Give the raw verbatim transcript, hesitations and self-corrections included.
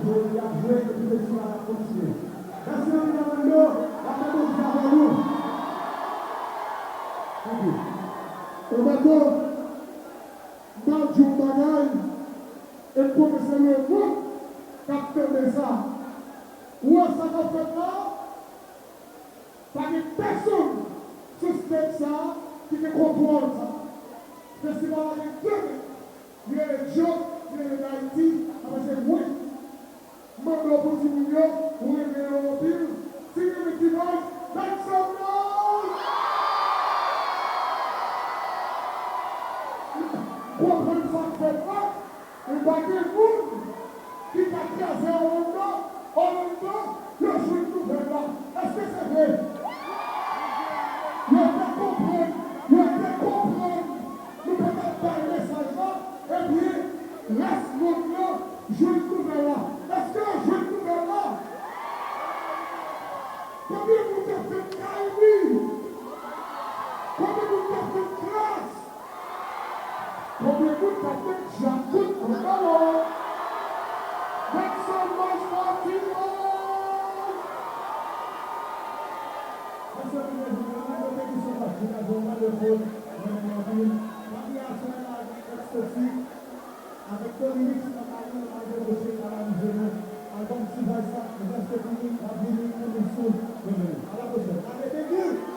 Jodi ap jwe epi festival ap kontinye. Mèsi anpil Orlando, n ap mande Bondye avè nou. Tanpri. Roberto, m pral di w yon bagay, e m konnen se le mond k ap tande sa. Ou wè sa k ap fèt la? Pa gen pèsonn sou stage sa a ki gen kontwòl sa. Festival la gen de mèt. Li rele Djok, li rele Dayiti, apre se mwen. M mande w pou timoun yo, ou renmen yo anpil. Si w renmen T-Boyz, make some noise! Konprann sa k fèt la? Ou pa gen moun ki ka kraze Orlando, Orlando, yo jwenn nouvèl la. Èske se vre? Yo te konprann, yo te konprann nou pa t ap bay mesaj la, ebyen, rès mond lan jwenn nouvèl la. Èske yo jwenn nouvèl la? Konbyen moun k ap fè Kylie? Konbyen moun k ap fè Klass? Konbyen moun k ap met djakout nan balon? Make some noise for T-Boyz! Mèsi anpil, mèsi anpil. Mwen, mwen te di sou paj, mwen te di, mwen te di, mwen te di, mwen te di, mwen te di, mwen te di, mwen te di, mwen te di, mwen te di, Avèk Tony Mix nan kay mwen, m al deboche al analize nou. Albòm T-Vice la, Reste Pini, l ap vini, Pini Soul, nou vini. A la pwochèn. Allez, thank you!